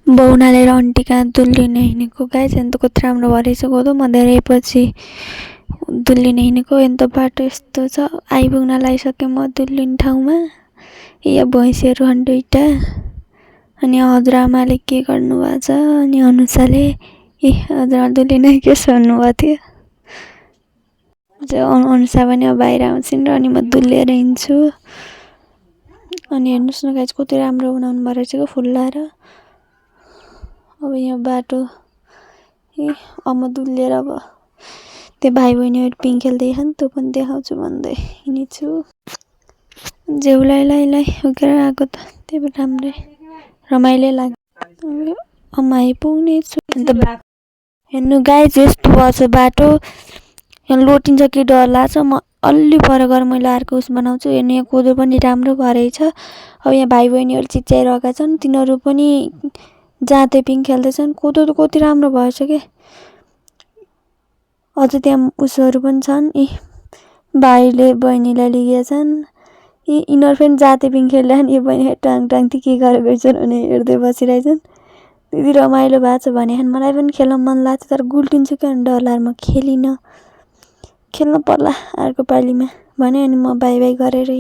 बाउनाले र आन्टी कहाँ दुल्लिन हिँडेको गाइस। अन्त कति राम्रो भएछ कोदो। म धेरै पछि दुल्लिन हिँडेको। अन्त बाटो यस्तो छ, आइपुग्न लागिसकेँ म दुल्लिने ठाउँमा। यहाँ भैँसीहरू छन् 2टा। अनि हजुरआमाले के गर्नुभएको छ, अनि अनुसाले हजुरआमा दुल्लिन के भन्नुभएको थियो। अनुसा पनि अब बाहिर आउँछिन् र अनि म दुल्लिएर हिँड्छु। अनि हेर्नुहोस् न गाइस कति राम्रो बनाउनु भएको रहेछ क्या फुल लाएर। अब यहाँ बाटो अब म दुल्लिएर अब त्यो भाइ बहिनीहरू पिङ खेल्दैछन्, त्यो पनि देखाउँछु भन्दै हिँडेछु। जेउलाई उकेर आएको त त्यही भएर राम्रै रमाइलो लाग्यो। अब आइपुग्ने छु। अन्त हेर्नु गाइस यस्तो भएको छ बाटो, यहाँ लोटिन्छ कि डर लाग्छ। म अलि पर गएर मैले अर्को उस बनाउँछु। हेर्नु यहाँ कोदो पनि राम्रो भएछ। अब यहाँ भाइ बहिनीहरू चिच्याइरहेका छन्, तिनीहरू पनि जाँते पिङ खेल्दैछन्। कोदो त कति राम्रो भएछ के। अझ त्यहाँ उसहरू पनि छन्, भाइले बहिनीलाई लिएछन्। यिनीहरू पनि जाते पिङ खेलिरहेछन्। यो बहिनी टाङ के गरेको छन् भने हेर्दै बसिरहेछन्। दिदी रमाइलो भएको छ भने मलाई पनि खेल्न मन लाग्छ, तर गुल्टिन्छु क्या डर लागेर म खेलिनँ। खेल्नु पर्ला अर्को पालीमा भने अनि म बाई बाई गरेर